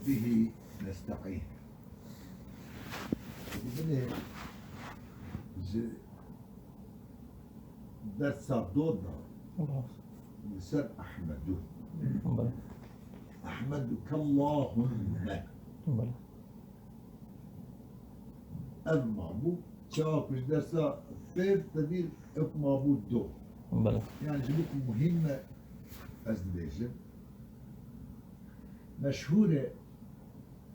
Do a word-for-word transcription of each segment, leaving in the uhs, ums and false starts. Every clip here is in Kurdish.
Bihi nesta'în. Binê ji dersa do da li ser Ehmedû. Belê. Ehmedukallahümme. Belê. Ev mabû, çawa ku ji dersa pêr tevî ew mabû do. Belê. Yani ji bo ku muhîm e, ez dibêjim. Meşhûr e,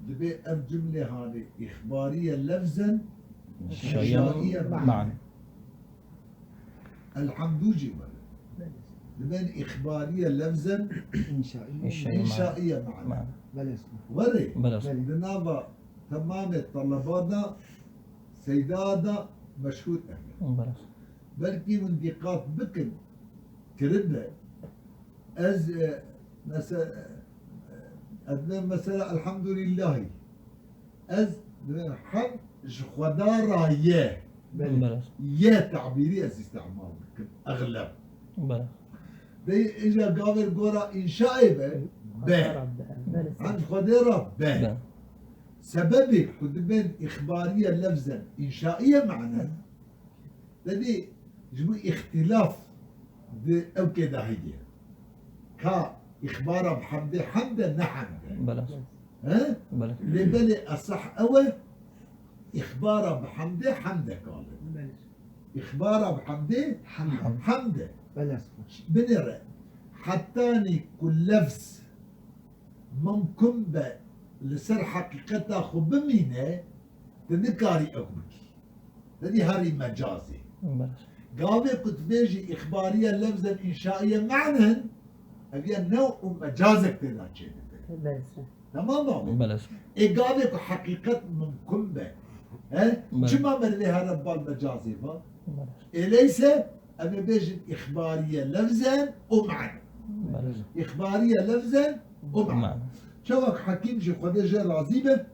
dibê ev cumlê hanê îxbariye levzen, înşaiye ma'nen. Elhamdû jî were. Dibên îxbariye levzen, înşaiye ma'nen. Were. Belê. Di nava temamê teleba de, seyda de meşhûr e. Belê. Belkî hûn dîqat bikin, kiribe. Ez, e, mese-, e, ez dibêm mesela elhamdulillahî. Ez dibêm hemd ji Xweda ra ye. Belê. Belê. Ye tabîrî ez îstemal dikim, exleb. Belê. Dê îja gavêr gora înşaê be, be. Xweda ra be. Belê. Hemd Xwedê ra be. Be. Sebebê ku dibên îxbariye levzen înşaiye ma'nen, Tedî ji bo îxtîlaf di ewkê de heye. Ka îxbara bi hemdê hemd e ne hemd e. Belê. He? Belê. Lê belê esah ew e, îxbara bi hemdê hemd e kalin. Belê. Îxbara bi hemdê hemd e. Belê. Binêre, hetanî ku lefz mimkun be li ser heqîqeta xwe bimîne, tu nikarî ew bikî. Tedî herî mecazê. Belê. Gavê ku tu bêjî îxbariye levzen înşaiye ma'nen, ev ya new û mecazek tê de çêdibe. Belê. Tamam mı abi? Belê. Ê gavê ku heqîqet mimkun be. He? Belê. Çima merivê here bal mecazê va? Belê. Ê leyse, em ê bêjin îxbariye levzen û ma'nen. Belê. Îxbariye levzen û ma'nen. Ma'nen. Çawa ku Hekîm jî Xwedê jê razî be,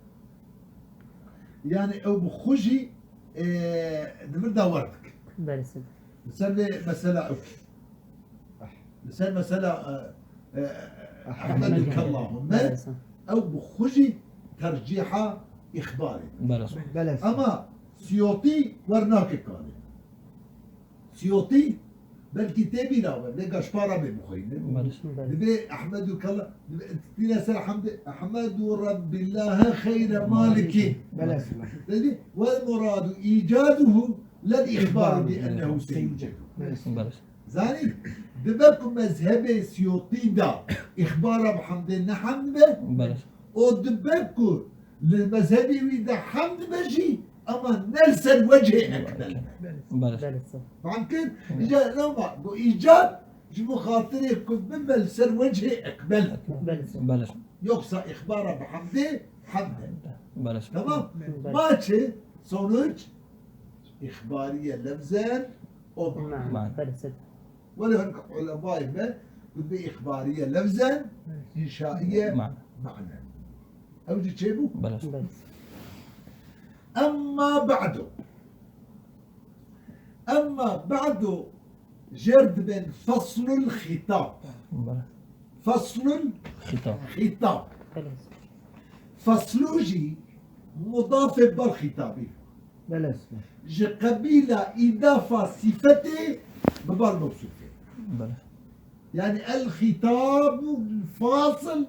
yani ew bi xwe jî, e, di vir de wer dike. Belê. Li ser vê mesela ew. Li ser mesela, e, e, Ehmedukallahümme, ew bi xwe jî tercîha îxbarê. Belê. Belê. Ama Siyotî wer nake kalê. Siyotî belkî tê bîra we, lê gaşpara bê bixweyne. Belê. Dibê Ehmedu kala, dibê, tîne ser hemdê, Ehmedu Rebbillâhe xeyre malikî. Belê. Dedi, "Vel muradu îcaduhu lel îxbaru bi ennehu seyucedu." Belê. Zanî, dibe ku mezhebê Siyotî de îxbara bi hemdê ne hemd be, Belê. O dibe ku li mezhebê wî de hemd be jî, ama ne li ser wechê ekmel be. Belê. Belê. Fam kir? Belê. Îca lewma got îcad, ji bo xatirê ku bibe li ser wechê ekmel. Belê. Belê. Yoksa îxbara bi hemdê hemd e. Belê. Tamam? Belê. Ma çi? Sonuç? Îxbariye levzen û ma'nen. Ma'nen. Belê. Wele hin ulemayê me got bi îxbariye levzen, înşaiye ma'nen. Ew jî çêbû? Belê. Emma ba'du. Emma ba'du jêr dibên feslul xîtab. Belê. Feslul xîtab. Xîtab. Belê. Feslû jî mudafê ber xîtabî. Belê. Ji qebîla îdafa sîfetê bi ber mewsûfê. Belê. Yani el xîtabul fasil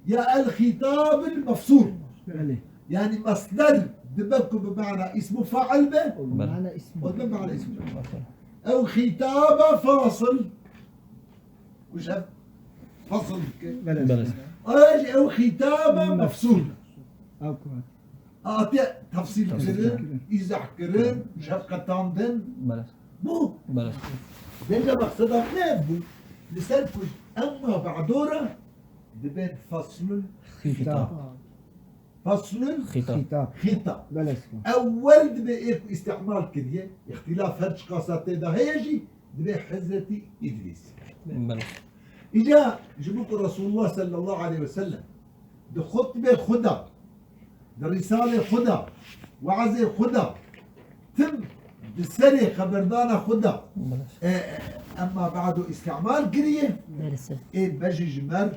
ya el xîtabul mefsûl. Belê. Yani mesder dibe ku bi mana îsmu fail be. Belê. Mana îsmu. Û bi mana îsmu. Belê. Ew xîtaba fasil. Ku ji hev fasl dike. Belê. Belê. Aya jî ew xîtaba mefsûl. Ew ku hatiye tefsîl kirin, îzah kirin, ji hev qetandin. Belê. Bû. Belê. Bence meqseda ne bû? Li ser ku emma ba'do re dibên faslul xîtab. Faslul xîtab. Xîtab. Belê. Ewwel dibê ê ku îstimal kiriye, îxtîlaf her çiqasa tê de heye jî, dibê Hezretî Îdrîs. Belê. Îca ji bo ku Resulullah sallallahu aleyhi ve sellem di xutbê xwe de, di rîsalê xwe de, weazê xwe de, tim di serê xeberdana xwe de, Belê. e, e, emma ba'do îstimal kiriye, Belê. ê bejî ji mer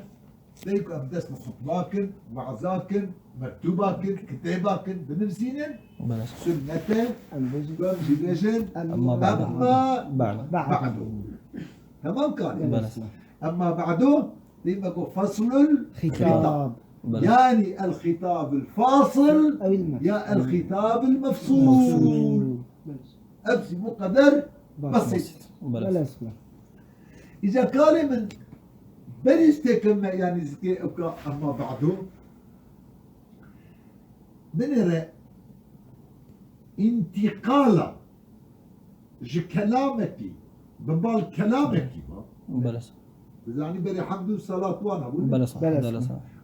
Dê ku em dest bi xutba kin, we'za kin, mektûba kin, kitêba kin, binivîsînin, Bele. Sunnet e, Em bêjin. Ku em jî bêjin, Emma ba'du. Emma ba'du. Ba'du. Tamam kardeşim. Bele. Emma ba'du, dê me got faslul Xîtab. Xîtab. Bele. Yani el xîtab el fasil Ew il mefsul. Ya el xîtab el mefsul. Mefsul. Hepsi bu kadar Basit. Basit. Bele. Bele. Îca karê min berî ez têkim me, yanî zikê ewka emma ba'du. Binêre întîqala ji kelamekî bi bal kelamekî ba. Bele. Dizanî berê hemd û selat wana bû. Bele. Bele. Bele.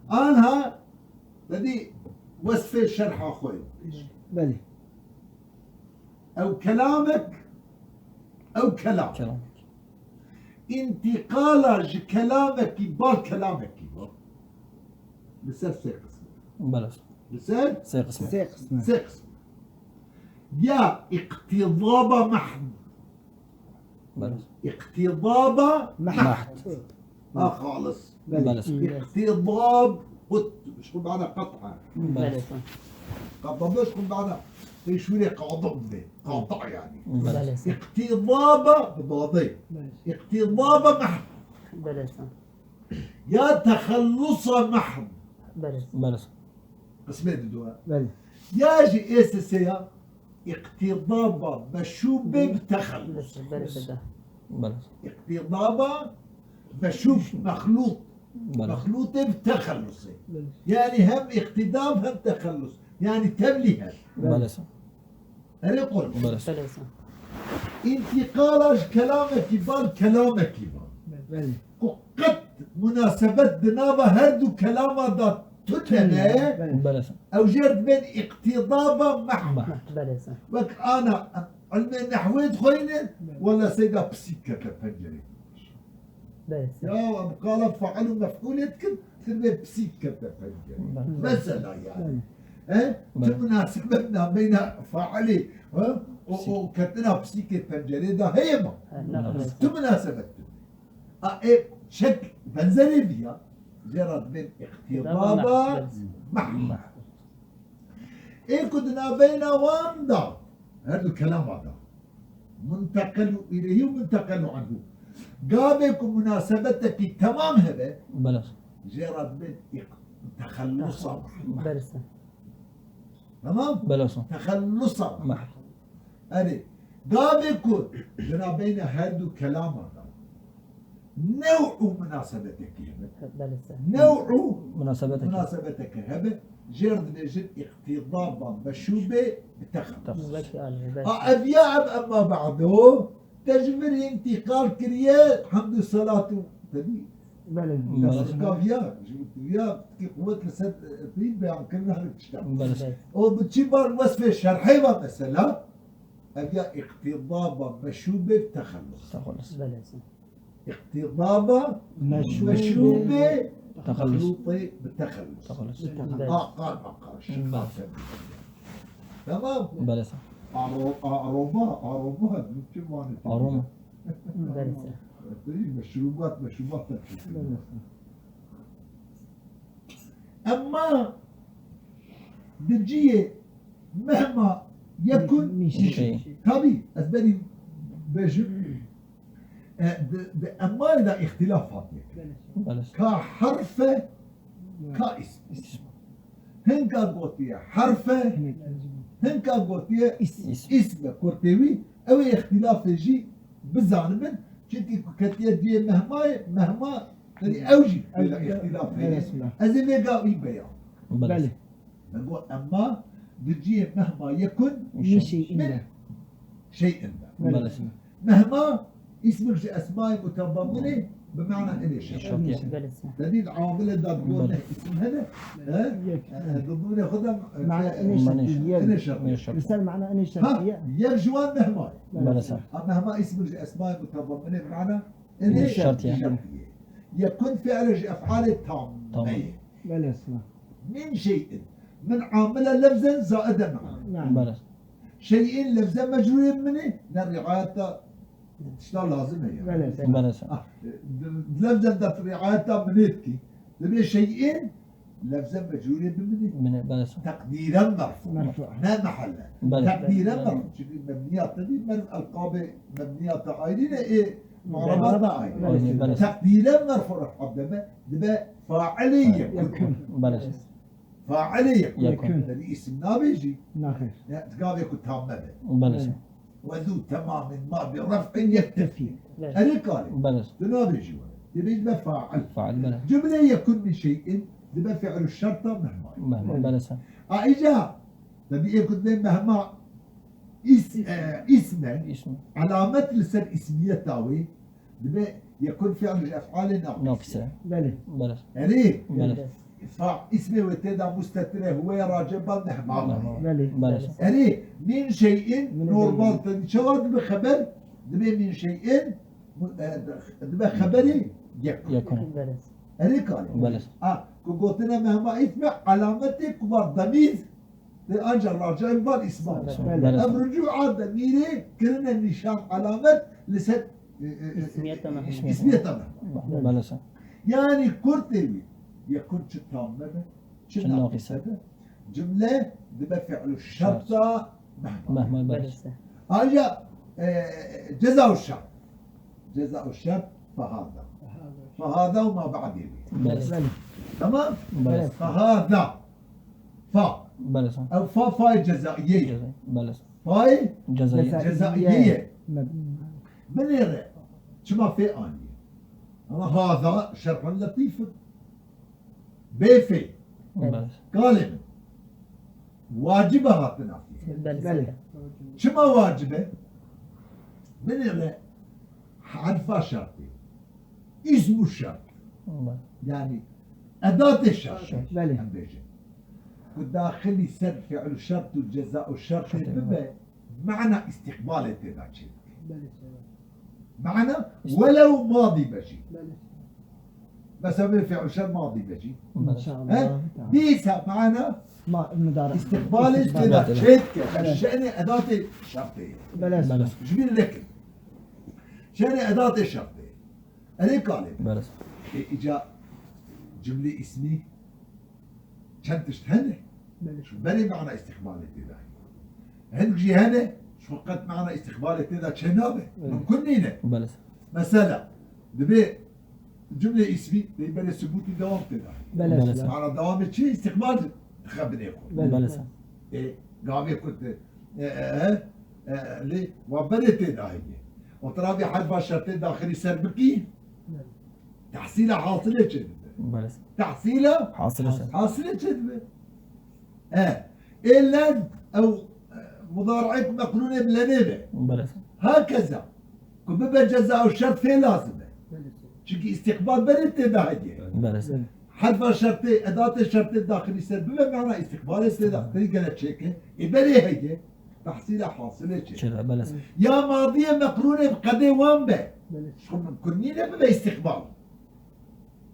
Anha te dî wesfê şerha xwe. Bele. Ew kelamek, ew kelam. Kelamek. Întîqala ji kelamekî bal kelamekî ba. Li ser sê qism. Bele. Li ser Sê qism. Sê qism. Sê qism. Ya îqtîdaba mehd. Bele. Îqtîdaba Mehd. Mehd. Ha, xalis. Bele. Bele. Îqtîdab, qut, ji xwe bana qet'a. Bele. Bele. Qet'a ji xwe bana pêşûrê qadib be. Qat'a yani. Bele. Bele. Îqtîdaba bi dadê. Bele. Îqtîdaba mehd. Bele. Ya texellusa mehd. Bele. Bele. Qismê didoya. Bele. Ya jî ê sisê ya îqtîdaba meşûbê bi texellus. Bele. Bele. Îqtîdaba meşûb, mexlût. Bele. Mexlûtê bi texellusê. Bele. Yani hem îqtîdab hem texellus. Yani tevlî her. Bele. Erê qurban. Bele. Bele. Întîqala ji kelamekî bal kelamekî ba. Bele. Ku qet munasebet di nava her du kelama da tune ne, Bele. Bele. Ew jê re dibên îqtîdaba mehd. Mehd. Bele. Wek ana em ilmê nehwê dixweynin, Bele. Wela seyda pisîk kete pencerê. Bele. Ya em qala fail û mef'ulê dikin, tu dibê pisîk kete pencerê. Bele. Mesela yani. Bele. He? Bele. Tu munasebet nabeyna failê, he? O, Pisîk. O ketina pisîkê pencerê de heye mi? He, ne Bele. Bele. Tu munasebet tu. A, e, çek benzerê vî ya. Jê re dibên îqtîdaba Îqtîdaba mehd. Mehd. Ê ku di navbeyna wan da, her du kelama da. Munteqelu îleyhî û munteqelu anhu. Gavê ku munasebetekî temam hebe, Bele. Jê re dibên îq-, texellusa mehd. Bele. Tamam? Bele. Texellusa mehd. Mehd. Erê, gavê ku di navbeyna her du kelama da new'u munasebetekî hebe. Bele. New'u Munasebetekî. Munasebetekî hebe. Jê re dibêjin îqtîdaba meşûbê bi texellus. Wekî alî, bele. A, ev ya em emma ba'du, te ji vir întîqal kiriye, hemd û selat û te dî. Bele. Bele. Ka viya, ji viya ki quwet li ser, e, pîl beyan kirine her tişta. Bele. Bele. O bi çi bar wesfê şerhê va mesela, ev ya îqtîdaba meşûbê bi texellus. Texellus. Bele. Îqtîdaba Meşûbê meşûbê texellus. Mexlûtê bi texellus. Texellus. Bi texellus. A, qarma qarşî, Bele. Qatem. Tamam. Bele. Aro-, a-, aroma, aroma, mümkün mani. Aroma. Bele. Meşrubat, meşrubat da Bele. Emma di cihê mehma yekun Min şey. Min şey. Tabî, ez berî bêjim, e, di, di emmayê de îxtîlaf hatiye. Bele. Ka herf e, ka îsm. Îsm. Hinka gotiye herf e, hinka gotiye Îsm. Îsm e. Kurtê wî, ew ê îxtîlafê jî bizanibin. Çimkî ku ketiye cihê mehmayê, mehma, tenê ew jî Ew vêga jî îxtîlafê Bele. Ye. Bele. Ez ê vêga wî beyan. Bele. Bele. Me got, emma di cihê mehma yekun Min şey min inde. Şey'in de. Bele. Mehma, îsmek ji esmayê mutedemminê bi mana inê şertî. Şertî. Bele. Te dît amilê de dibûne Bele. Îsim hene, he? Yek. E, dibûne xwe de, e, Mana e, inê Mana şertî, yek. Inê şertî. Inê şertî. Li ser mana inê Ha, şertî ye. Yek ji wan mehma ye. Bele. Bele. Ha, mehma îsmek ji esmayê mutedemminê bi mana Inê Şertî ye. Şertî ye. Yekun fi'le ji ef'alê tam Tamam. Ye. Bele. Min şey'in. Min amile lefzen zaide mana. Naam. Bele. Şey'in lefze mecrûrê min e, ne riayeta tişta lazim e ya. Bele. Bele. Ah, lefzen de riayeta min ê dikî. Dibê şey'in lefze mecrûrê bimîne. Bine, bele sir. Teqdîren merfû. Merfû. Ne mehelle. Bele. Teqdîren merfû. Çünkü mebniyat dedi, mer-, elqabê mebniyata ayrı ne, e, mu'rabat da ayrı. Ayrı, bele sir. Teqdîren merfû ref'a deme, dibe failê yekun. Yekun. Bele sir. Failê yekun. Yekun. Dedi isim nabêjî. Naxir. Ya, gavê ku tam nebe. Bele sir. Ve zû temamên ma bi ref'in yektefî. Bele. Erê kalê. Bele. Tu nabêjî were. Dibêj be fail. Fail, bele. Cümle yekun min şey'in dibe fi'lu şerta mehma. Mehma, bele sir. A îca, tabi ê ku dibê mehma is-, e, isme, isme, alamet li ser ismiyeta wê, dibe yekun fi'lu ef'alê naqis. Naqis e. Bele. Bele. Erê. Bele. Fa-, ismê wê tê de mustetir e, huwe ya raci ba mehma. Mehma. Belê. Belê. Erê, min şey'in, min normal şey'in. Te çawa dibe xeber, dibe min şey'in, mu-, e, dibe xeberê yekun. Yekun. Belê. Erê kalê. Belê. A, ku gotine mehma isme alametê ku va demîr, de ancak raci ba isma. Belê. Belê. Ev rucu'a demîrê kirine nîşan alamet li ser, e, e, e, ismiyeta mehma. Ismiyeta mehma. Belê. Belê. Yani kurtê wî, yekun çi tam nebe, çi naqis e. Çi naqis e. Cümle dibe fi'lu şerta mehma. Mehma, belê. Ayrıca, e, ceza û şert. Ceza û şert fehada. Fehada û ma ba'dê wî. Belê. Belê. Tamam? Belê. Fehada. Fa. Belê. Ev fa, fayê cezaiye ye. Ceza-, belê. Fayê cezaiye. Cezaiye ye. Belê. Binêre çima fê aniye. Ama hada şerhun letîfun. Bê fê. Belê. Kalê min. Wacibe hatina fê. Belê. Belê. Çima wacibe? Binêre herfa şertê. Îsmu şert. Belê. Yani edatê şert. Şert. Belê. Em bêjin. Ku daxilî ser fi'lu şert û ceza û şertê bibe, mana îstîqbalê tê de çê dike. Belê. Mana welew madî be jî. Belê. Mesela vê fi'l şer madî be jî. Belê. İnşallah. He? Tamam. Dîsa mana ma-, mudari. İstikbalê tê de çê dike. Belê. Şe'nê edatê şertê. Belê. Belê. Ji bîr nekin. Şe'nê edatê şertê. Erê kalê. Belê. E, îca cümle ismi çend tişt hene. Belê. Ji berê mana îstîqbalê tê de heye. Hinek jî hene, ji xwe qet mana îstîqbalê tê de çê nabe. Belê. Mimkun nîne. Belê. Mesela, dibê cümle îsmî, dê berê subûtî dewam tê de heye. Belê. Belê. Mana dewamê çi? Îstîqbal dixe binê xwe. Belê. Belê. Ê, gavê ku tu, e, e, e, e, lê wa berê tê de heye. O tu rabî herfa şertê daxilî ser bikî, belê, tehsîla hasilê çê dibe. Belê. Tehsîla hasilê çê dibe. E, ê len ew, e, mudari'ê ku meqrûnê bi lenê be. Belê. Hakeza. Ku bibe ceza û şert fê lazim e. Belê. Çimkî îstîqbal berê tê de heye. Belê. Herfa şertê, edatê şertê daxilî ser bibe, mana îstîqbalê tê de. Tê gere çêke. Ê berê heye. Tehsîla hasilê çê. Çê de, belê. Ya madiyê meqrûnê bi qedê wan be. Belê. Ji xwe mimkun nîne bibe îstîqbal.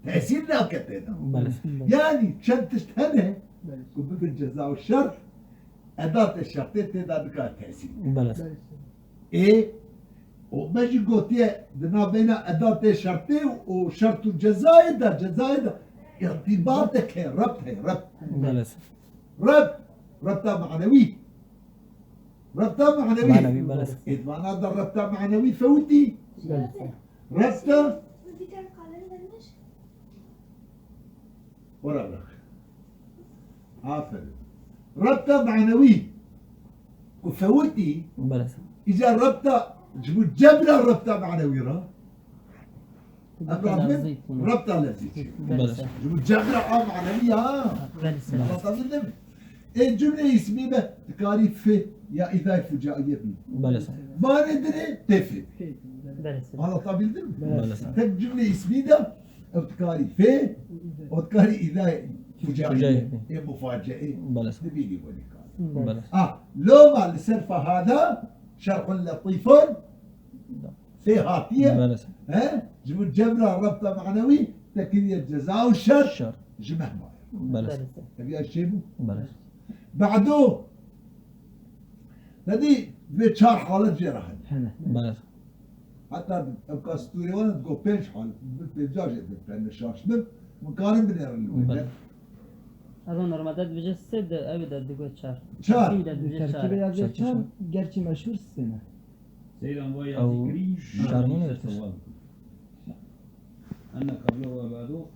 Tesîr nake tê de. Belê. Yani çend tişt hene, belê, ku bibin ceza û şert, edatê şertê tê de dikare tesîr. Belê. Ê, û me jî gotiye di navbeyna edatê şertê û şert û cezayê de, cezayê de îrtîbateke rebt heye, rebt. Belê. Rebt, rebta manewî. Rebta manewî. Manewî, belê. Ê, di vana de rebta manewî fewitî. Belê. Rebta. Bir tane kalem vermiş. Were bak. Aferin. Rebta manewî. Ku fewitî. Belê. Îca rebta, ji bo cebra rebta manewî re. Rebta lefzî. Rebta lefzî çi? Belê. Ji bo cebra a manewî ya. Belê. Anlatabildim mi? Ê cümle ismî be, dikarî fê ya îdayê fucaiye bî. Belê. Vanê dirê tê fê. Belê. Anlatabildim mi? Belê. Tek cümle ismî de ew dikarî fê, ew dikarî îdayê fucaiye. Fucaiye. Ê mufaceê. Belê. Dibînî welî kar. Belê. Ah, loma li ser fehada şerhun letîfun. Fê hatiye. Belê. He? Ji bo cebra rebta manewî te kiriye ceza û şer. Şer. Ji mehma. Belê. Belê. Ev ya çê bû? Belê. Bado. Te dî vê çar halet jê re hene. Hene. Belê. Heta ev ka stûrê wan go pênc halet, min pênca jê dibîne şaş bin. Hûn karin binêrin li wê de. Belê. Eva normalde dibêje sê de, ew de digot çar. Çar. Ew de dibêje çar. Di terkîbê ya vê çar, çar, çar, gerçî meşhûr sê ne. Seyran vay ew yazî kirî, şermin sewal. Enne qablo ve ba'do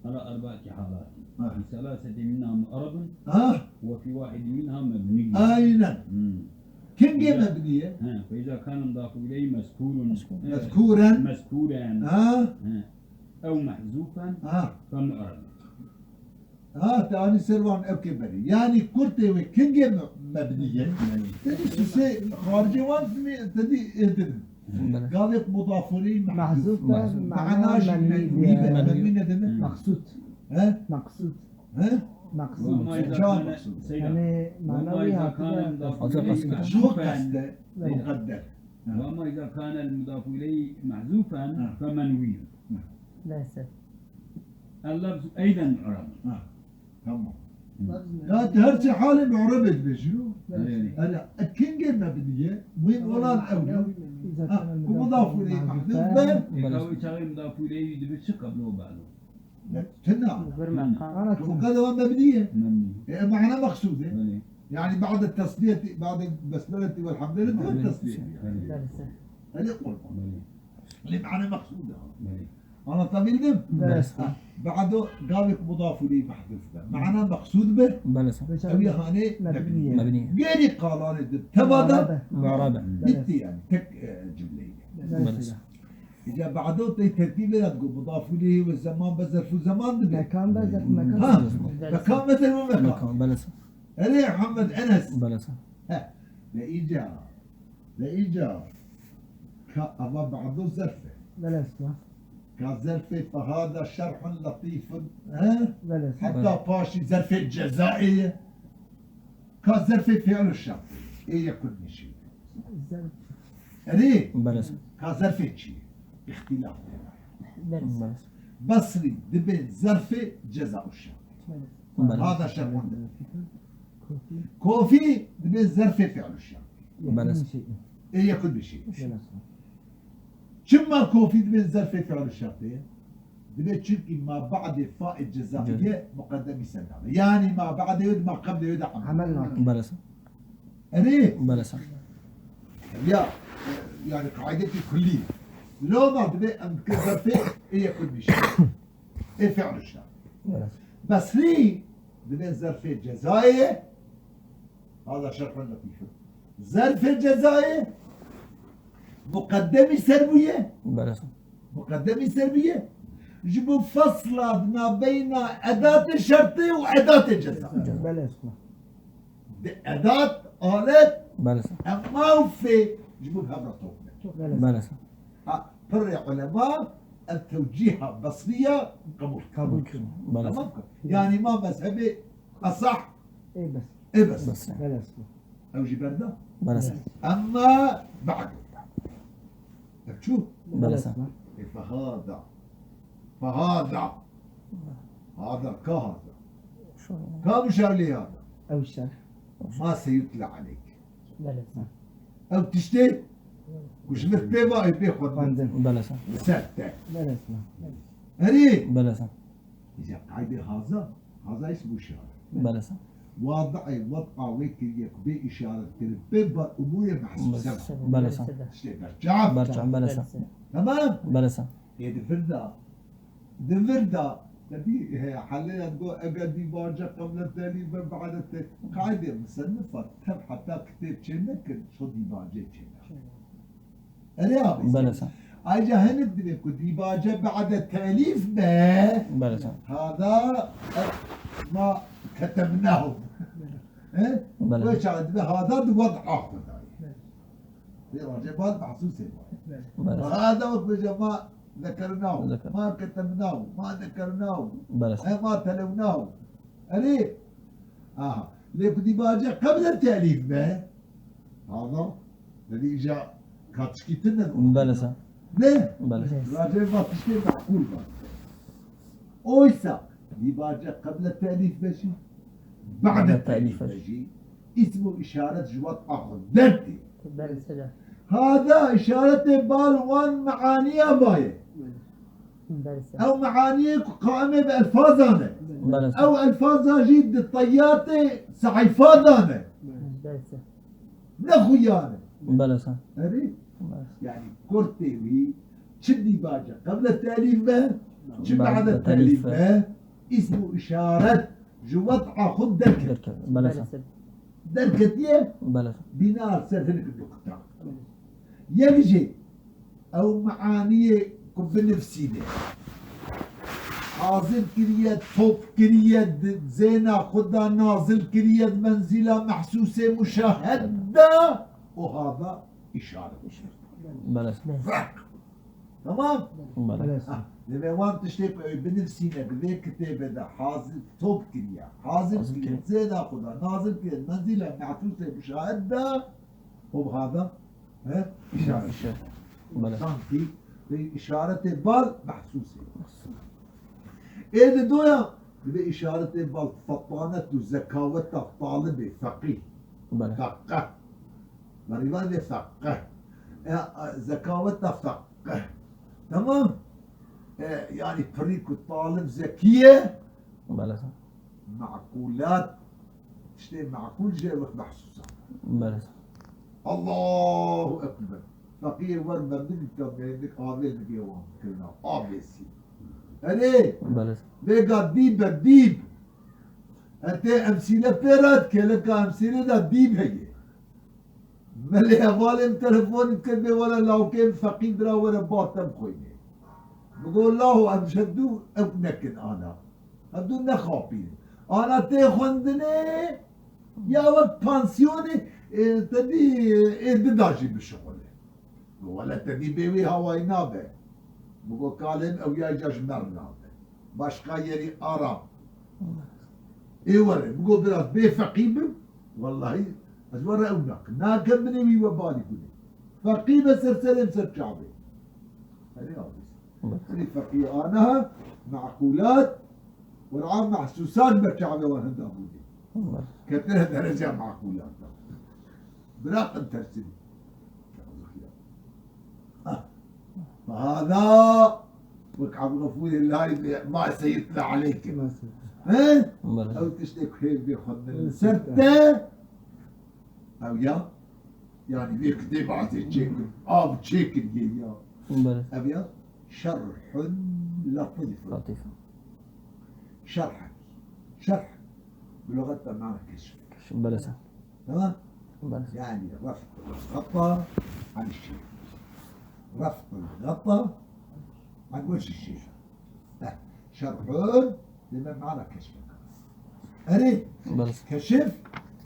ala erba'ati halati. Ha. Fi selaseti minha mu'rabun, ha, ve fi wahidi minha mebniyun. Aynen. Hmm. Kingê mebnî ye? He, fe iza kana mudafu ileyhi mezkûrun. Mezkûren. Mezkûren. Ha. He. Ew mehzûfen, ha, fe mu'rab. Ha, te anî ser wan ew kê berî. Yanî kurtê wê kingê me-, mebnî ye? Belê. Te dî sisê xaricê wan dimê, te dî êdin. Belê. Gavêk mudafûnî mehzûf. Mehzûf be, mehzûf. Mana jî mebnî be. Mebnî. Mebnî ne demek? Meqsûd. He? Meqsûd. He? Meqsûd. Çawa meqsûd? Yanî mana wî hatine. Hatine qesd. Ji xwe qesde. Belê. Muqedder. Ve ema iza kana el mudafu ileyhi mehzûfen, ha, fe menwî. Neyse. El lafzu eyden mu'rab. Ha, tamam. Hı. Ya her çi halê mu'rabê dibêjin o. Belê. Hele, e, kingê mebnî ye? Muhîm olan ew ye. Ha, ku mudafu ileyhi mehzûf be. E, ka wê çaxê mudafu ileyhi dibe çi qeblo ba'do? Ya, tena. Bir meqam. Ana tu qala wa mebnî ye. Mebnî. E, mana meqsûd e. Belê. Yani ba'de tesmiyeti, ba'de besmeleti ve hamdeleti ve tesmiyeti. Belê. Belê. Öyle olmalı. Belê. Li mana meqsûd e. Belê. Anlatabildim? Belê. Ha, ba'do gavik mudafû lî mehdûf be. Mana meqsûd be. Belê. Ew ya hanê mebnî ye. Mebnî ye. Geri kalanı de tebada. Mu'rabe. Mu'rabe. Bitti yani. Tek, e, cümleyle. Belê. Belê. Îca ba'do tey tertîbê de digot, mudafû leyhî ve zeman be zerfû zeman dibe. Mekan be zerfû mekan. Ha, mekan be zerfû mekan. Mekan, belê. Erê Muhammed Enes. Belê. He. Ve îca, ve îca. Ka ava ba'do zerf e. Belê. Ka zerfê fehada şerhun letîfun. He? Belê. Heta paşî zerfê cezayê ye. Ka zerfê fi'l û şert. Ê yekun nîşî. Zerf. Erê. Belê. Ka zerfê çi? Îxtîlaf. Belê. Belê. Basrî dibê zerfê ceza û şert. Belê. Hada şerhun de. Kofî. Kofî dibê zerfê fi'l û şert. Belê. Ê yekun nîşî. Belê. Çima kofî dibê zerfê fi'l û şertê ye? Dibê çimkî ma ba'dê fa'ê cezaiye muqeddemî ser nabe. Yanî ma ba'dê wê di ma qeblê wê de emel nake. Belê. Erê? Belê. Ya, e, yani kaidekî kullî. Loma dibê em dike zerfê ê yekun nîşî. Ê fi'l şa. Belê. Basrî dibê zerfê cezayê. Hada şerhun letîf. Zerfê cezayê muqeddemî ser bûye. Belê. Muqeddemî ser bûye. Ji bo fesla di navbeyna edatê şertê û edatê ceza. Belê. Di edat, alet, belê, emma û fê ji bo hev re top ne. Belê. Ha, pirrê ulema ev tewcîha Basriya qebûl kir. Qebûl kir. Belê. Tamam kir. Yanî ma mezhebê esah. Ê bes. Ê bes. Bes. Belê. Ew jî berda. Belê. Emma ba'du. Ev çû? Belê. Ê fehada. Fehada. Hada ka hada. Ka muşavlî hada. Ew şer. Ma seyutla aleyk. Belê. Ew tiştê ku ji vir pê va, ê pê xwendin. Xwendin. Belê. Li ser te. Belê. Herî. Belê. Îca qaydê haza, haza îsm û işaret. Belê. Wadi'ê, wad'a wê kiriye ku bê işaret kirin, bê bar umûrê mehsûse. Belê. Tiştê berçav. Berçav, belê. Tamam? Belê. Ê di vir de, di vir de, te dî, he, helê ya digot, eger dîbace qebla telîf be, ba'de te-, qaydê musennifa tev heta kitêb çê nekin, şo dîbacê çê nekin. Erê abi. Belê. Ayrıca hinek dibê ku dîbace ba'de telîf be. Belê. Hada, e, ma ketemnahu. He? Belê. Wê çaxê dibê hada di wad'a xwe dayê. Vê rojê bad mehsûsê bad. Belê. Hada wek bêje ma zekernahu, zeker, ma ketemnahu, ma zekernahu. Belê. He, ma telewnahu. Erê. Aha. Lê ku dîbace qebla telîf be. Hada. Belê îca ka tişkî tune. Belê. Ne? Belê. Racê va tiştê meqûl be. Oysa dîbace qebla telîf be jî, ba'de telîf be jî, îsm û işaret ji wad'a xwe dertê. Belê. Hada işaretê bal wan meaniya baye. Ew meaniyê ku qaimê bi elfazan e. Ew elfaza jî di teyatê sehîfa de ne. Ne xuya ne. Erê? Yani kurtê wî çi dîbace qebla telîf be, çi ba'da telîf be, îsm û işaret ji wet'a xwe derket. Derketiye, bîna ser hinek nukta. Yek jî ew meaniyê ku binivsîne. Hazir kiriye, top kiriye, di zêna xwe de nazil kiriye, di menzîla mehsûsê muşahed de û hada işaret. Ferq. Tamam? Ha, divê wan tiştê ku ew binivsîne, di vê kitêbê de hazir top kiriye, hazir kiriye, zêna xwe de nazil kiriye, di menzîla mehsûsê muşahed de û hada He? İşaret. Sankî, e, işaretê bal mehsûs e. Ê di doya, divê işaretê bal fetanet û zekaweta talibê, feqîh. Feqih. Merîvanê feqih. E, e, zekaweta feqih. Tamam? E, yani pirî ku talib zekî ye, Meqûlat, tiştê meqûl jî ew mehsûs e. Belê. Allahu Ekber. Feqiyê wer mendikî ka mênik avê dike wan kirina. Abêsî. Erê, belê, vêga dîb e, dîb. Hetê emsîle pê re dike, leka emsîlê de dîb heye. Melê hevalê min telefonî kir, bê wele lawkê min feqî bira were ba te bixwînê. Min got, laho em ji hevdû ew nekin ana. Hevdû nexapînin. Ana tê xwendinê ya wek pansiyonê, e, te dî, ê dida jî bişuxule. Got, wele te dî bê wî hawayî nabe. Min got, kalê min ew ya ca ji me re nabe. Başqa yerî ara. Ê were, min got, biraz bê feqî bim. Wellahî, ez were ew nakim. Nakem binê wî webalî gulê. Feqî be ser serê min ser çavê. Erê abi. Erê feqî anaha, meqûlat, wera mehsûsan be çavê wan hinda gulê. Ketine dereca meqûlata. Bırakın tersini. Ah. Fehada wek Abdülgafûrê Lay ma seyitna aleyke. He? Belê. Ew tiştê ku hêv bê xwendin li ser te. Ew ya. Yani vê kitêb azê çêkir. Av çêkiriye ya. Belê. Ev ya. Şerhun latîfun. Latîfun. Şerh. Şerh. Bi luxet de mana keşf. Keşf, belê. Tamam? Belê. Yani ref el gata an şey. Ref el gata an wecî şey. Heh. Şerhun deme mana keşf. Erê, belê, keşif,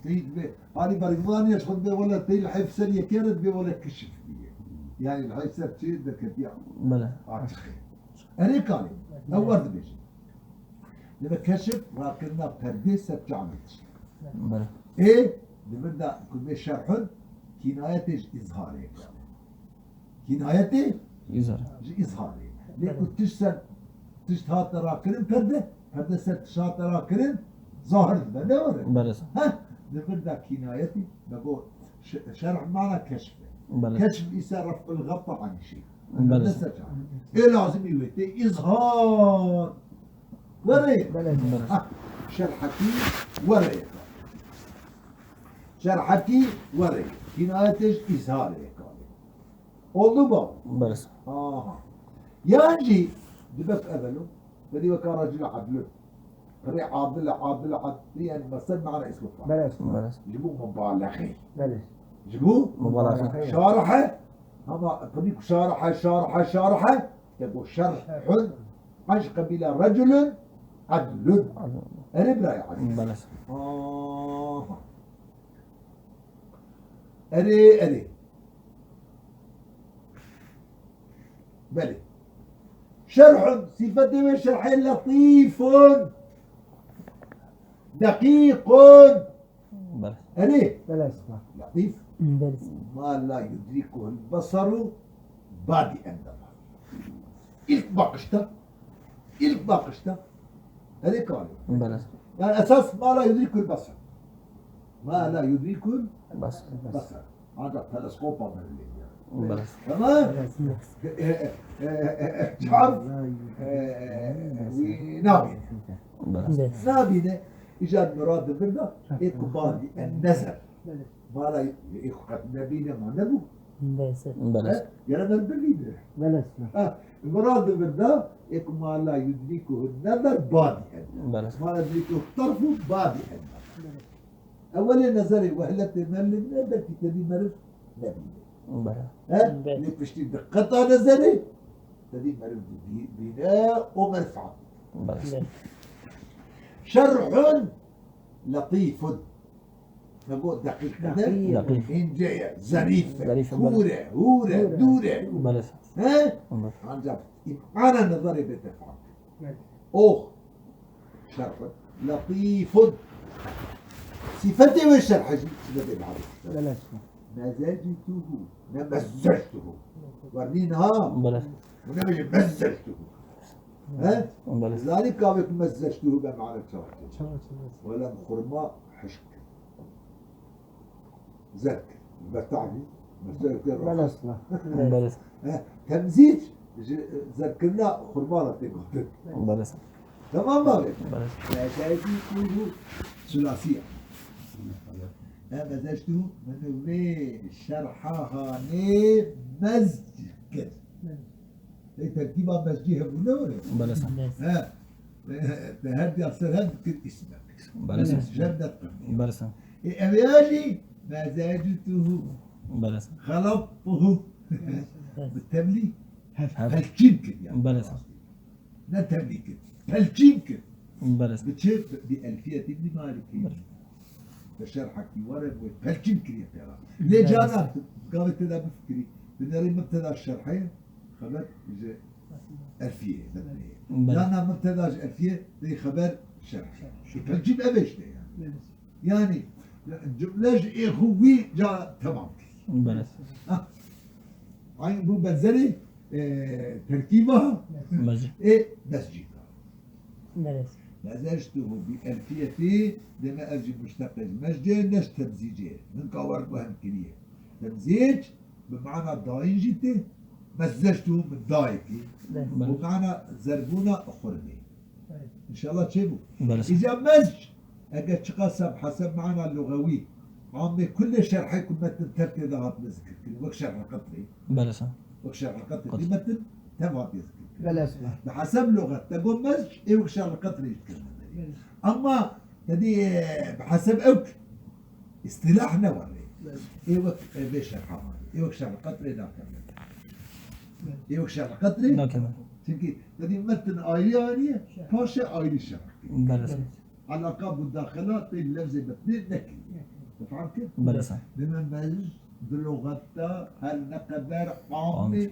tey dibe. Halî Bergmanî ya xwe dibe wele tey li heyf ser yekê re dibe wele keşif diye. Yani li heyf ser çi derketiya. Belê. Açık. Erê kalê. Ew wer dibêjin. Debe keşif rakirina perdê ser çavê tişt. Belê. Ê, di vir de ku bê şerhun, kînayetê ji îzharê ye. Kînayetê îzhar, ji îzharê ye. Lê ku tişt ser, tişt hate rakirin perde, perde ser tişt hate rakirin zahir dibe. Ne were? Belê. Heh, di vir de kînayetê, me got, şe-, şerh mana keşf e. Belê. Keşf ise ref'ul gata anî şey. Belê. Ne ser çavê. Ê lazimî wê tê îzhar. Were. Belê. Ha, şerhekî were. Şerhekî were. Kînayetê ji îzharê ye kalê. Oldu mu? Belê. Aha. Yan jî dibe evelo. Bedî weka racil adlun. Pirê adil e, adil e, adil, yani mesel mana ismu fail. Belê. Belê. Ji bo mubalexê. Belê. Ji bo mubalexê. Şarihe. Ama tabii ku şarihe, şarihe, şarihe. Te got şerhun. An ji qebîla reculun adlun. Adlun. Erê birayê ezîz. Belê. Aha. Erê, erê. Belê. Şerhun, sîfetê wê şerhê letîfun. Deqîqun. Belê. Erê. Belê, spa. Letîf. Belê. Ma la yudrikuhul besaru badi endama. İlk bakışta, ilk bakışta. Erê kalê. Belê. Yani esas ma la yudrikul besar. Ma la yudrikul besar. Ancak teleskopa verildi yani. Belê. Tamam? E, e, e, e, e, çav, e, e, wî nabîne. Belê. Nabîne. Îcar mirad di vir de, ê ku badî en nezer. Mala ê ku qet nebîne ma nebû. Belê. He? Gere ber bivîne. Belê. Ha, mirad di vir de, ê ku mala yudrîkuhu nezer badî en. Belê. Mala yudrîkuhu tarfu badî en. Ewelê nezerê wehletê meriv ne, belkî tedî meriv nebîne. Belê. He? Belê. Lê piştî diqeta nezerê, tedî meriv bî-, bîne û meriv fam. Belê. Belê. Şerhun letîfun. Me got deqîq ne? Deqîq. Deqîq. Înce ye, zerîf e, Zerîf e, belê. Kûr e, hûr e, Hûr e. Dûr e. Belê. He? Belê. Ancak îmana nezerê bê te fam. Belê. Oh. Şerhun. Letîfun. Sifetê wê şerhe jî, sifetê maruf. Belê. Mezectuhu. Ne mezzectuhu. Wernîn ha. Belê. Hûn nebêjin mezzectuhu. He? Belê. Zanî kavê ku mezzectuhu be mane çawa tê. Çawa, çawa. Wela xurma hişk. Zerk. Betabî. Zerk. Belê. Belê. He, temzîc ji zerkirina xurma re tê gotin. Belê. Tamam mı abi? Belê. Şahidi kuydu sulasiye. He, mezeştu, min vê şerha hanê mezc kir. Ê terkîba mezcî hebûne were? Belê. He. Te her diya ser her dikir îsmek. Belê. Cennet qirniye. Belê. Ê ev ya jî mezectuhu. Belê. Xelaptuhu. Bi tevlî. Hev. Hev. Pelçîn kiriye. Belê. Ne tevlî kir. Pelçîn kir. Belê. Bi çi? Bi Elfiyet Îbnî Malikî. Belê. Bi şerhekî were wê pelçîn kiriye pêra. Lê Belê. Cana gavê te de bifikirî. Binêrî mibteda şerhê, xeber ji Elfiyê, metnê. Belê. Cana mibteda ji Elfiyê, dê xeber şerhê. Ji pelçîn ev e işte yani. Belê. Yani cumle ji ê xwe wî ca temam kir. Belê. Ha. Aynı bu benzeri, e, terkîba Mezcî. Ê mezcî. Belê. Mezectuhu bi elfiyetî, deme ev jî muşteqê ji mezcê, ne ji temzîcê. Hinka wer guhem kiriye. Temzîc bi mana dayîn jî tê. Mezectuhu min dayekî. Belê. Bi mana zerbûna xurmê. Belê. Înşallah çêbû. Belê. Îca mezc, eger çiqas bi heseb mana lugewî, amê kulê şerhê ku metn tev tê de hatine zikirkirin, wek şerh qetrê. Belê. Wek şerh qetrê. Qet. Bi metn tev hatiye zikirkirin. Belê. Bi heseb luget, te got mezc, ê wek şerh qetrê zikirkirin. Belê. Ama te dî, e, bi heseb ewk, îstîlah ne were. Belê. Ê wek, e, vê şerha were. Ê wek şerh qetrê nakeve. Belê. Ê wek şerh qetrê. Nakeve. Çimkî te dî metn ayrî ayrî ye, paşê ayrî şerh. Belê. Belê. Elaka mudaxela tê lefzê metnê nekiriye. Te fam kir? Belê. Deme mezc di luxet de her ne qeder am e, am,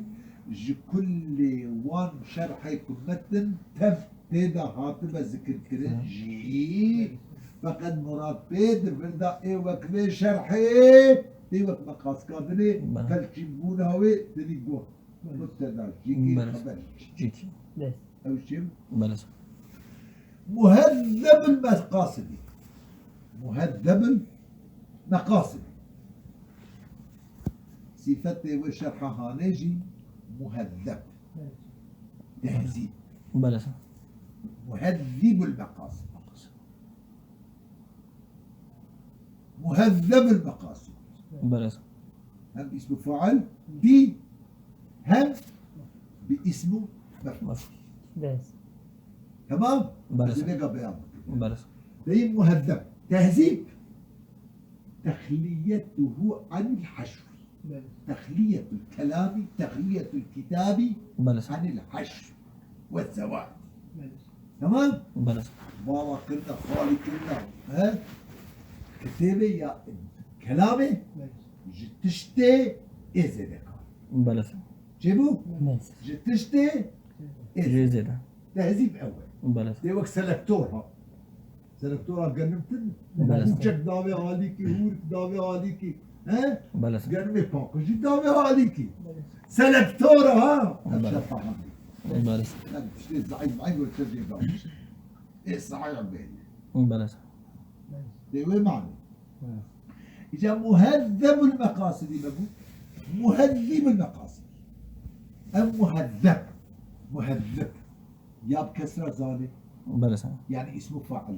ji kulê wan şerhê ku metn tev tê de hatibe zikirkirin Hı. jî, feqet murad pê di vir de ê wek vê şerhê, tê wek meqaska dinê, Belê. Pelçînbûna wê dinî got. Belê. Mubteda jî kî Belê. Xeber jî. Jî kî. Belê. Ew çi? Belê. Muhezzebul meqasidî. Muhezzebul meqasidî. Sîfetê wê şerha hanê jî muhezzeb. Belê. Tehzîb. Belê. Muhezzibul meqasid. Muhezzebul meqasid. Belê. Hem ismu fail bi hem bi ismu mef'ul. Mef'ul. Belê. Tamam? Belê. Ez ê vêga beyan bikim. Belê. Deyim muhezzeb. Tehzîb. Tehliyetuhu anil haşv. Belê. Tehliyetul kelami, tehliyetul kitabi Belê. Anil haşv ve zewaid. Belê. Tamam? Belê. Bala kirine, xalî kirine, he? Kitêbê ya kelamê Belê. Ji tiştê ê zêde kar. Belê. Çêbû? Belê. Ji tiştê ê Jê zêde. Tehzîb ew e. Belê. Tê wek selektor ha. Selektora genim tin. Belê. Hûçek davê alîkî, hûrik davê alîkî. He? Belê. Genimê paqijî davê alîkî. Belê. Selektora ha. Belê. Ev şerha hanê. Belê. Em tiştê zaîf, zaîf weke jê damiş. Ê sahaya bêne. Belê. Tê wê manê. Belê. Îca muhezzebul meqasidî me got. Muhezzibul meqasid. Ev muhezzeb. Muhezzib. Ya bi kesra zalê. Belê sen. Yani ismu fail.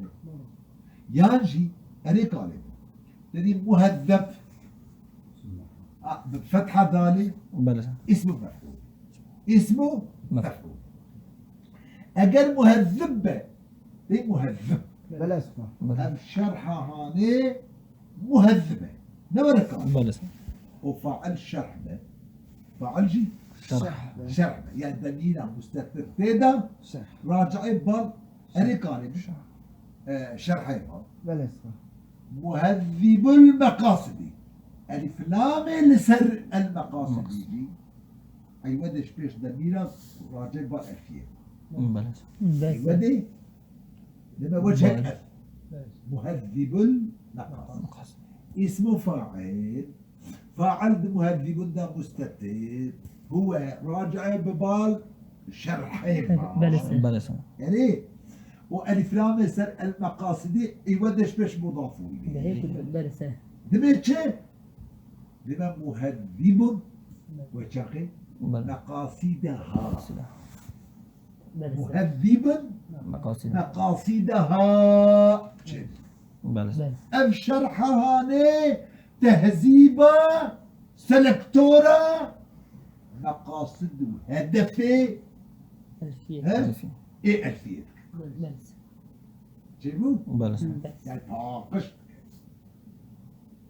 Yan jî erê kalê. Dedi muhezzeb. A, bi fetha dalê. Belê sen. İsmu mef'ul. İsmu mef'ul. Eger muhezzib be, de muhezzib. Belê sen. Ev şerha hanê muhezzibe. Ne were kar? Belê sen. O fail şerh be. Fail jî şerh be. Şerh be. Yani demîra mustetir tê de raci'ê bal erê kalê. E, şerhê bal. Belê sen. Muhezzibul meqasidî. Elif lamê li ser el meqasidî jî. Eywe de ji pêş demîra raci'ê bal elfiyê. Belê sen. Eywe de Deme wecihek ev. Muhezzibul meqasid. Meqasid. İsmu fail. Fail di muhezzibun de mustetir. Huwe raci'e bi bal şerhê ma. Belê sen. Belê sen. Yani o elif lamê ser el meqasidî eywe de ji pêş mudafû. Belê sen. Dime çi? Dime muhezzibun ve çaxê meqasideha. Belê. Muhezzibin meqasideha. Belê. Ev şerha hanê tehzîba selektora meqasid û hedefê Elfiye. He? Elfiye. Ê elfiyê. Belê. Çêbû? Belê. Belê. Yani paqij.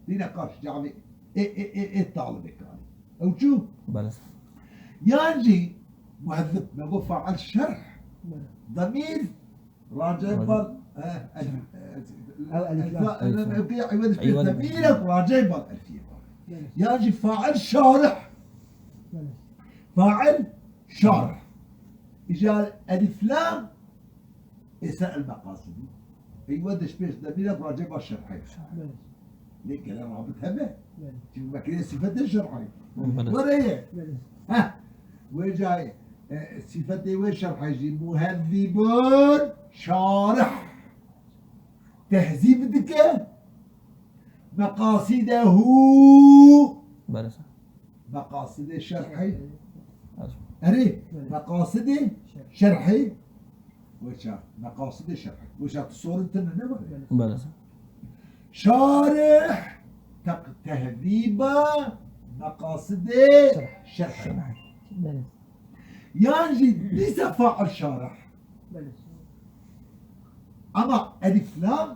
Dîne karşı cami e, e, e, e, talibê kari. Ew çû? Belê. Yan jî muhezzib me got fail şerh. Belê. Demîr raci'e bal, e, el, e, el, Ew elif lam. Elif lam, ew kê, eywe de pê demîr raci'e bal elfiyê bal. Belê. Yan jî fail şarih. Belê. Fail şarih. Îcar elif lam Ê ser el meqasidî. Eywe de ji pêş demîra raci'e bal şerhê. Belê. Lê gele rabit hebe. Belê. Çünkü me kirê sifetê şerhê. Belê. Were ye. Belê. Heh. Wê cayê, e, sifetê wê şerhê jî muhezzibun şarih. Tehzîb dike. Meqasidehu. Belê. Meqasidê şerhê. Erê, meqasidê şerhê. Weça, meqasidê şerhê. Weça tu sorin tine ne var? Belê. Şarih, tek-, tehzîba meqasidê şerhê. Belê. Yan jî dîsa fail şarih. Belê. Ama elif lam,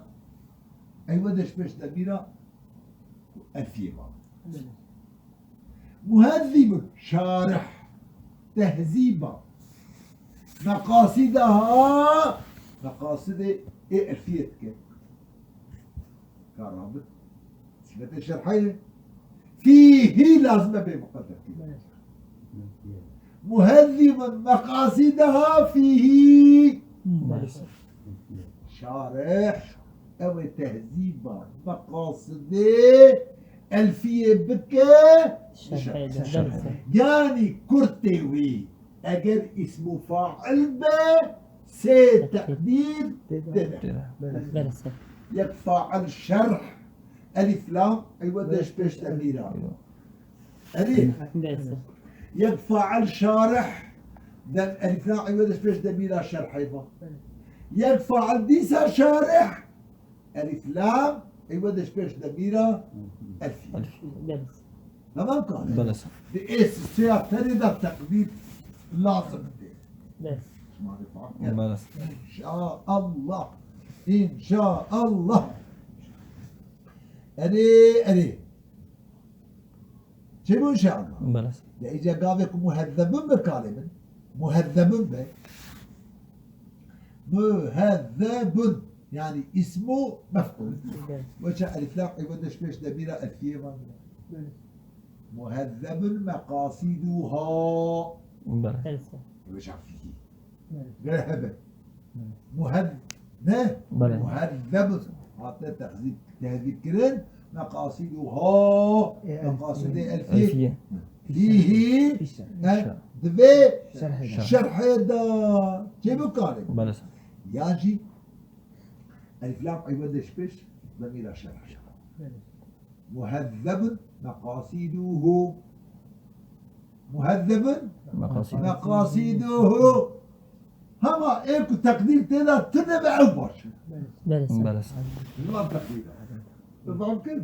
eywe de ji pêş demîra elfiyê bal. Belê. Muhezzîbun, şarih, tehzîba, meqasîdeha, meqasidê ê elfiyê dike. Ka rabit, sifetê şerhê ye. Fîhî lazim e bê muqedder kir. Muhezzîbun meqasîdeha fîhî. Şarih, ew ê tehzîba meqasidê elfiyê bike şerhê de. Yanî kurtê wî, eger îsmû fail be, sê teqdîr tê de. Yek fail şerh, elif lam, eywe de ji pêş demîra. Erê. Yek fail şarih, dem elif lam eywe de ji pêş demîra şerhê va. Yek fail dîsa şarih, elif lam eywe de ji pêş demîra elfî. Tamam ka? Belê. Di ê sê ya tenê de teqdîr lazim tê. Belê. Şima dê fam kir. Belê. İnşaallah. İnşaallah. Erê, erê. Çêbû inşallah. Belê. De îca gavê ku muhezzebun be kalê min. Muhezzebun be. Muhezzebun. Yani ismu mef'ul. Belê. Weça elif lam eywe de ji pêş demîra elfiyê van. Belê. Muhezzebun meqasiduha. Belê. Weça fîhî. Belê. Gere hebe. Muheb-, ne? Belê. Muhezzebun. Hate tehzîb, tehzîb kirin. Meqasiduha. E, meqasidê elfiyê. Elfiyê. Fîhî. Fîhî. He, divê şerhê de. Şerhê de. Çê bikarê. Belê. Ya jî elif lam eywe de ji pêş demîra şerhê. Belê. Muhezzebun meqasiduhu. Muhezzebun meqasiduhu. Hema ê ku teqdîr tê de tune be ew baş e. Belê. Belê. Li van teqdîr e. Tu fam kir?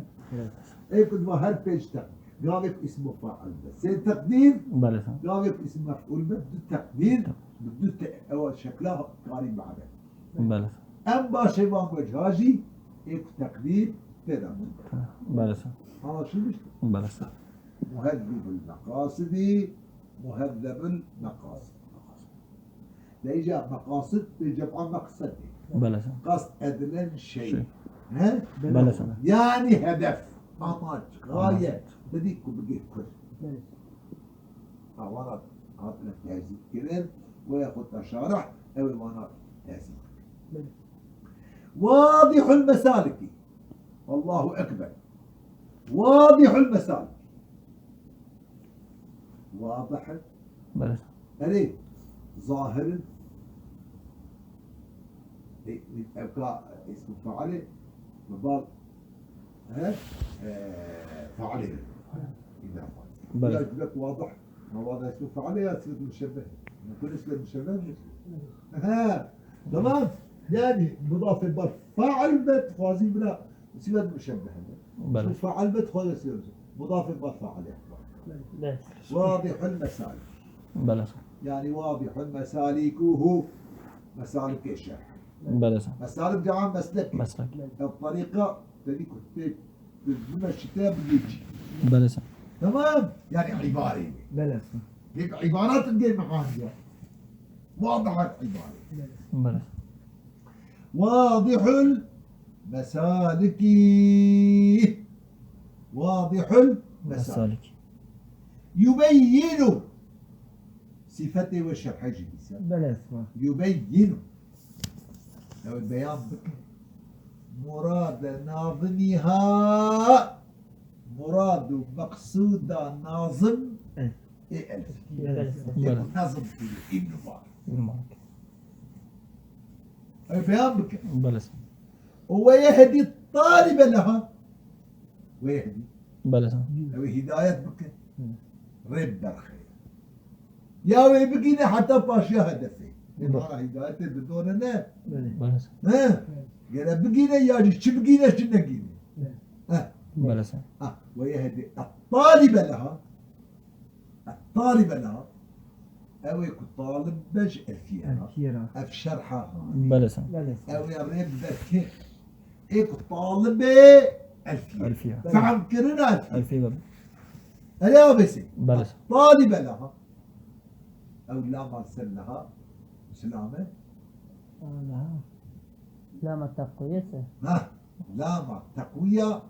Ê ku diva her pênc teqdîr. Gavê ku îsmu fail be. Sê teqdîr. Belê. Gavê ku îsmu mef'ul be. Du teqdîr. Bi du te ewa şekla karî bibe. Belê. Em başê van wecihajî ê ku teqdîr tê de. Belê. Anlaşılmış mı? Belê. Muhezzebul meqasidi, muhezzebul meqasid. Leyca meqasid bi cem'a meqsedê. Belê. Qasd edilen şey. Şey. He? Belê. Yani hedef, amaç, gaye. Amaç. Dedik ku bigê kur. Belê. Awana hatine tehzîb kirin, we ya xwe teşarih, ew ê wana tehzîb kirin. Belê. Wadihul mesaliki. Allahu Ekber. Wadihul mesalik. Wadih. Belê. Erê, zahir in. E, e, evka ismu faali, mebal, he? E, faali. Belê. Ya cübek wadih. Ma wadih ismu faali ya sigat müşebbeh. Mümkün sigat müşebbeh mi? He. Tamam. Yani, mudafê bar faal be, dixwazî bira. Sigat müşebbeh. Belê. Şu faal be dixwaze sigat müşebbeh. Mudafê bar faal ya. Belê. Wadihul mesalik. Belê. Yani wadihul mesalikuhu. Mesalikê şerh. Belê. Mesalik cema meslek. Meslek. Ev tariqa, dedi ku tê, bi meşite bigê cî. Belê. Tamam? Yani ibare. Belê. Pek ibarat gel meaniye. Wadih ibare. Belê. Wadihul mesaliki. Wadihul mesalik. Mesalik. Yubeyyinu. Sifetê we şerhe jî dîsa. Belê. Yubeyyinu. Ew beyan bike. Murade nazimiha. Murad û meqsûda nazim ê elfî. Belê. Ê nazim kiriye, Îbn Mubarak. Îbn Mubarak. Ew beyan bike. Belê. Û we yehdî talibe leha. We yehdî. Belê. Ew ê hidayet bike. Hı. Rê berxê. Ya wê bigîne heta paşiya hedefê. Ê Belê. Mana hidayetê didone ne? Belê. Belê. He? Gere bigîne ya jî çi bigîne çi negîne. Belê. He. Belê. Ha, we yehdî et-talibe leha. Et-talibe leha. Ew ê ku talib be ji elfîye ra. Elfîye ra. Ev şerha ha. Belê. Belê. Ew ê rê bike. Ê ku talibê elfîye. Elfîye. Fehm kirina elfîye. Elfîye, belê. Erê abesê. Belê. Talibe leha. Ew lama ser leha. Silame. Leha. Lama teqwiyete. Ha. Lama teqwiya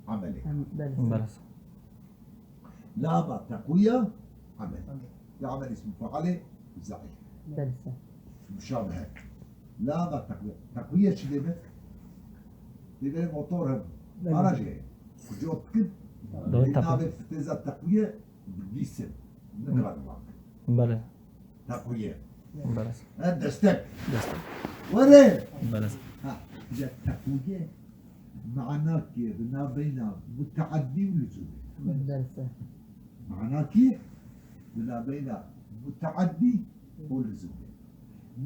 amelê. Em, belê. Belê. Lama teqwiya amel. Amel. Ya amel ismu faali zaif. Belê. Muşabehe. Lama teqwiya. Teqwiya çi demek? Demek motor hem. Belê. Aracı. Kucot kit. Doğru, teqwiye. Navê fiteza teqwiye. Bigîsin. Nikarin wan. Belê. Teqwiye. Belê. Ha, destek. Destek. Were. Belê. Ha, ya teqwiye. Manakê di nabeyna muteaddî û luzûmê. Belê. Manakê di nabeyna muteaddî û luzûmê.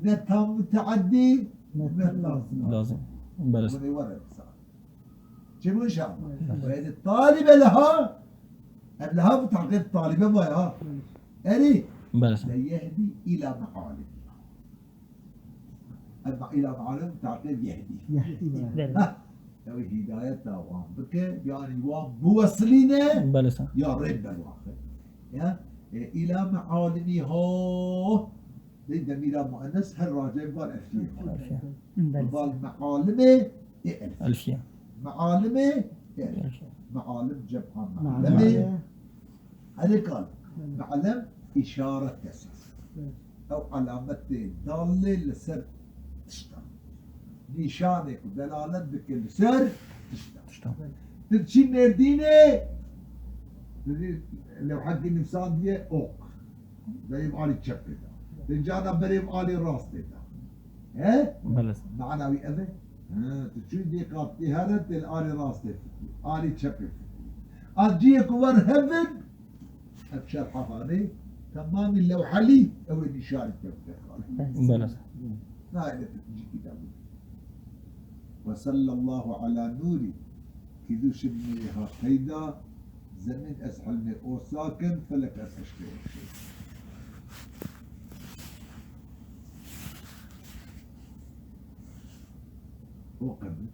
Ne tam muteaddî, ne tam lazim. Lazim. Belê. Were, were, mesela. Çi bu inşallah? Belê. Ve yedi talibe leha. Ev leha bu tahqiq talibe vay ha. Erê. Belê. Le yehdi ila mealim. Ev ila mealim tahqiq yehdi. Yehdi, belê. Belê. Ha. Ew hidayeta wan bike, yani wan biwesilîne. Belê. Ya Reb berwaxe. Ya, e, ila mealimi ho. Lê demîra muennes her racê bar elfîye. Elfîye. Belê. Bal mealimê ê elfîye. Elfîye. Mealimê ê elfîye. Elfîye. Mealim cem'a mealimê. Mealimê. Herê kal. Belê. Mealem îşaret kes. Belê. Ew alametê dalê li ser tişta. Nîşanê ku delalet dike li ser tişta. Tişta. Tu çi Mêrdînê, tu dî lewhekî nivîsandiye ok. Berê bi alî çepê de. Dincana berê bi alî rastê de. He? Belê. Mana wî ev e? He, tu çû dê qatî here, tê li alî rastê fikî. Alî çepê fikî. A ciyê ku wer hevin, Ev şerha Hanê temamî lewhelî ew ê nîşanî pê bide. Bele. Nayê de tu jî kî de bû. Ve sallallahu ala nûrî. Kî dû şibnê ha peyda, zemîn ez helmê osakin, felek ez eşkê oşê. O qedir.